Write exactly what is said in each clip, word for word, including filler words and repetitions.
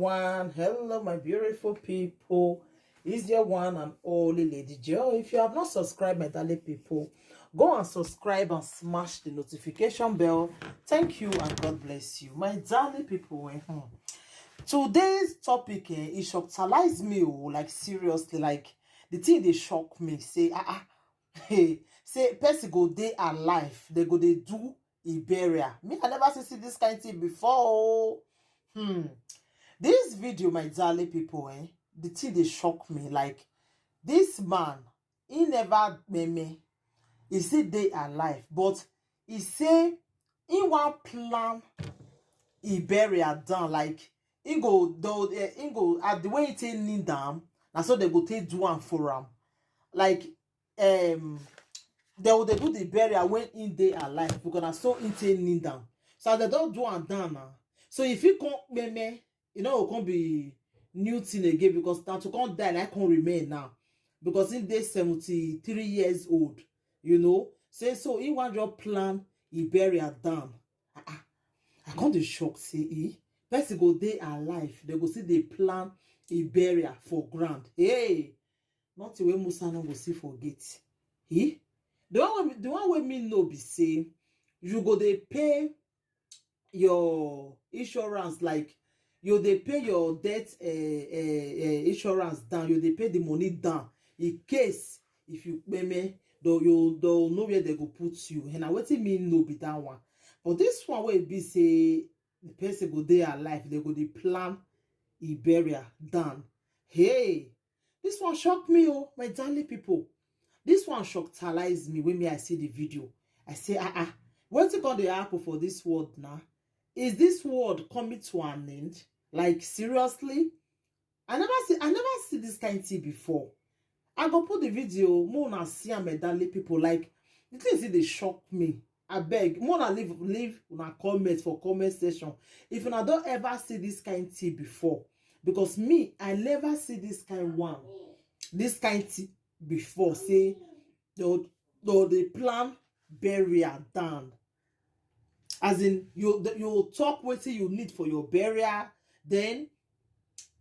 One, hello, my beautiful people. It's your one and only Lady Joe. If you have not subscribed, my darling people, go and subscribe and smash the notification bell. Thank you and God bless you, my darling people. Eh, hmm. Today's topic, eh, it shockalize me, oh, like, seriously, like, the thing they shock me. Say, ah, ah, hey, say person go dey alive, they go dey do e burial. Me, I never see, see this kind thing before. Oh. Hmm. This video, my darling people, eh, the thing they shock me. Like, this man, he never meme. He still dey alive, but he say he wan plan e burial down. Like, he go, the, eh, he go, at the way he take kneel down, na so they go take do am for am. Like, um, they will dey do the burial when he dey alive, because na so he take kneel down. So as they don do am down now, so if he come meme, e no go come be new thing again, because now to come die, like, come remain now, because he dey seventy-three years old, you know. Say so he wan just plan e burial down. Ah, ah. I come dey shock say, eh, person go dey alive, they go still dey plan e burial for ground. Hey, nothing wey Musa no go see forget. Eh? The one wey, the one wey me know be say you go dey pay your insurance, like, you dey pay your debt, eh, eh, eh, insurance down, you dey pay the money down in case if you pay me, though you don't know where they go put you. And na wetin me know be that one. But this one wey be say the person go dey alive, they go dey plan e burial down. Hey, this one shock me, oh, my darling people. This one shockalize me when me I see the video. I say, ah, ah, wetin come dey happen for this world now? Is this world coming to an end? Like, seriously? I never see, I never see this kind thing before. I go put the video, more una see am, my darling people. Like, the thing is, they shock me. I beg, more una leave, leave una comment for comment section if una don't ever see this kind thing before. Because me, I never see this kind one, this kind thing before. Say they would, they would dey plan burial down. As in, you, you will talk wetin you need for your burial. Then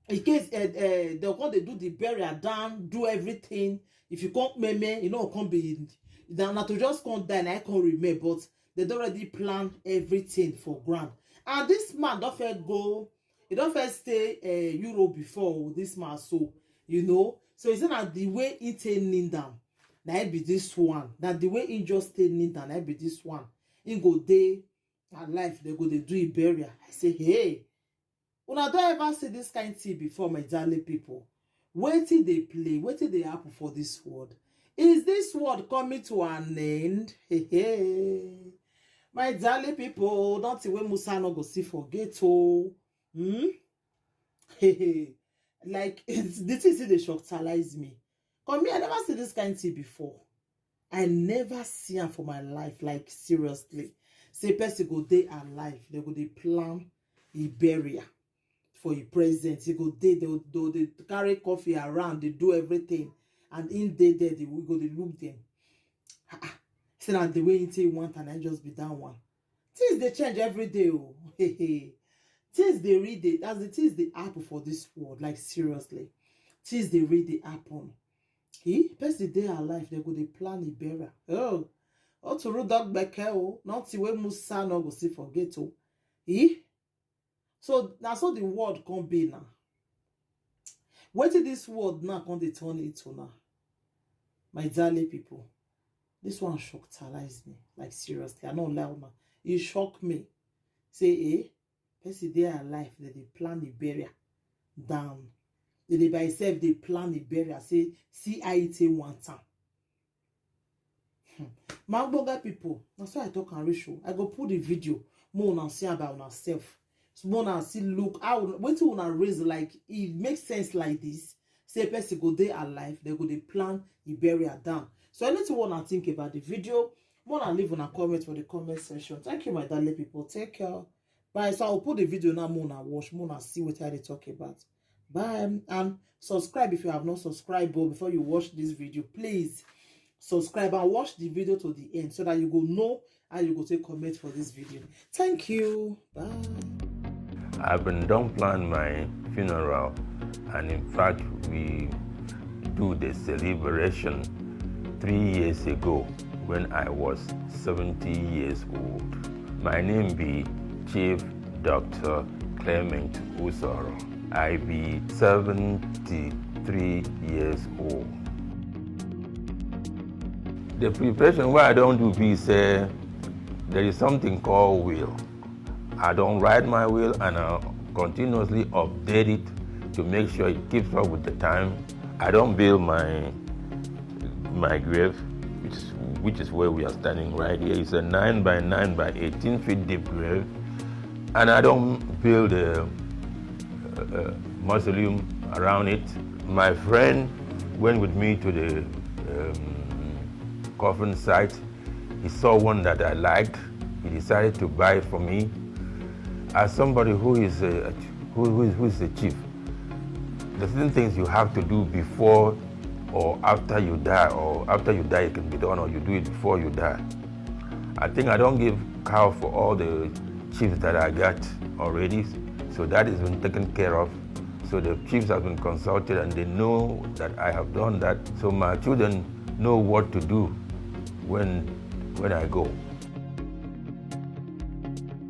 in case, uh, uh, they come dey do the burial down, do everything. If you come meme, you know, come be, na, na to just come die, na come remain. But they don already plan everything for ground. And this man don first go, he don first stay, uh, Europe before, oh, this man. So, you know, so he say na the way he take kneel down, na it be this one. Na the way he just take kneel down, na it be this one. He go dey alive, they go dey do e burial. I say, hey, una don ever see this kind thing before, my darling people? Wetin dey play? Wetin dey happen for this world? Is this world coming to an end? Hey, hey. My darling people, nothing wey Musa no go see forget, oh. Hmm? Hey, hey. Like, it's, the thing still dey shockalize me. Come me, I never see this kind thing before. I never see am for my life. Like, seriously, say person go dey alive, they go dey plan e burial for e present. He go dey, they go, they go dey carry coffee around, they do everything, and in dey there, they go dey look them. Ah, ah. Say na the way he take want, and I just be that one. Things dey change every day, oh. Things dey read it as the things dey happen for this world. Like, seriously, things dey read dey happen. He, person dey alive, they go dey plan e burial. Oh, oh, to Rudolph Becker, oh, nothing wey Musa no go see forget, oh. He, so na so the world come be now. Wetin this world now come dey turn into now? My darling people, this one shockalize me. Like, seriously, I no lie una. E shock me. Say, eh, person dey alive, they dey plan e burial down. They dey by itself, they plan e burial. Say, see how e take want am. Hmm. My ogbonge people, na so I talk and reach, oh. I go put the video, more una see about una self. So more una see look how, wetin una raise, like, it makes sense like this. Say person go dey alive, they go dey plan e burial down. So anything una think about the video, more una leave una comment for the comment section. Thank you, my darling people. Take care. Bye. So I'll put the video now, more una watch, more una see what I dey talk about. Bye. And subscribe if you have not subscribed, but before you watch this video, please subscribe and watch the video to the end so that you go know how you go take comment for this video. Thank you. Bye. I've been done plan my funeral, and in fact, we do the celebration three years ago when I was seventy years old. My name be Chief Doctor Clement Usoro. I be seventy-three years old. The preparation wey I don do be say there is something called will. I don write my will and I continuously update it to make sure it keeps up with the time. I don build my my grave, which is which is where we are standing right here. It's a nine by nine by eighteen feet deep grave, and I don build a, a, a mausoleum around it. My friend went with me to the um, coffin site. He saw one that I liked. He decided to buy it for me. As somebody who is a, who, who is, who is a chief, there's certain things you have to do before or after you die, or after you die it can be done, or you do it before you die. I think I don give cow for all the chiefs that I got already, so that has been taken care of. So the chiefs have been consulted and they know that I have done that. So my children know what to do when when I go.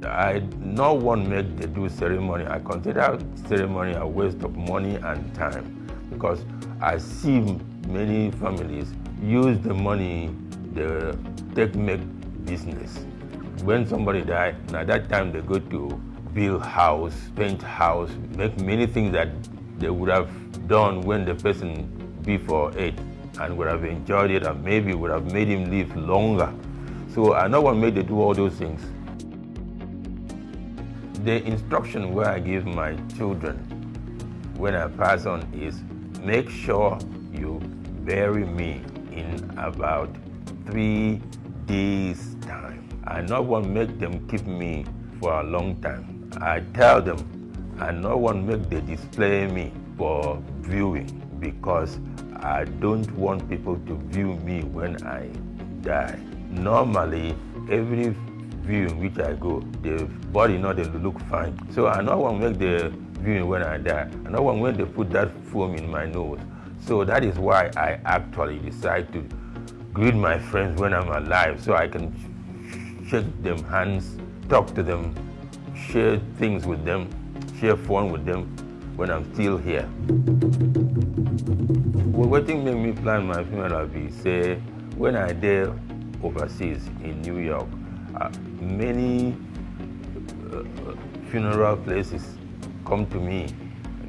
I no wan make they do ceremony. I consider ceremony a waste of money and time because I see many families use the money they take make business. When somebody die, na that time they go to build house, paint house, make many things that they would have done when the person be for eight and would have enjoyed it and maybe would have made him live longer. So I no wan make they do all those things. The instruction wey I give my children when I pass on is make sure you bury me in about three days time. I no wan make them keep me for a long time. I tell them I no wan make they display me for viewing because I don't want people to view me when I die. Normally, every viewing which I go, the body no dey look fine. So I no wan make the viewing when I die. I no wan when they put that foam in my nose. So that is why I actually decide to greet my friends when I'm alive so I can shake them hands, talk to them, share things with them, share fun with them when I'm still here. Well, wetin make me plan my funeral be say when I dey overseas in New York, uh, many uh, funeral places come to me,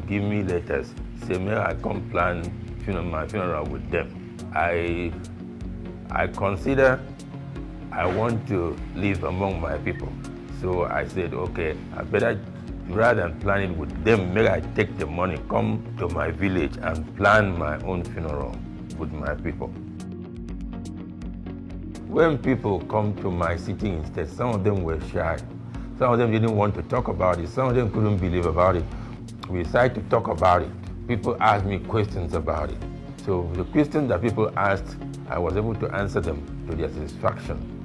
give me letters, say make I come plan funeral, my funeral with them. I I consider I want to live among my people. So I said, okay, I better, rather than plan it with them, make I take the money, come to my village and plan my own funeral with my people. When people come to my city instead, some of them were shy. Some of them didn't want to talk about it. Some of them couldn't believe about it. We decided to talk about it. People asked me questions about it. So the questions that people asked, I was able to answer them to their satisfaction.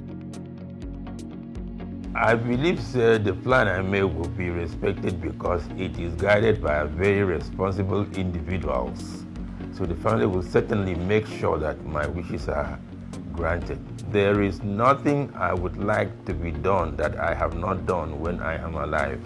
I believe say the plan I make will be respected because it is guided by very responsible individuals. So the family will certainly make sure that my wishes are granted. There is nothing I would like to be done that I have not done when I am alive.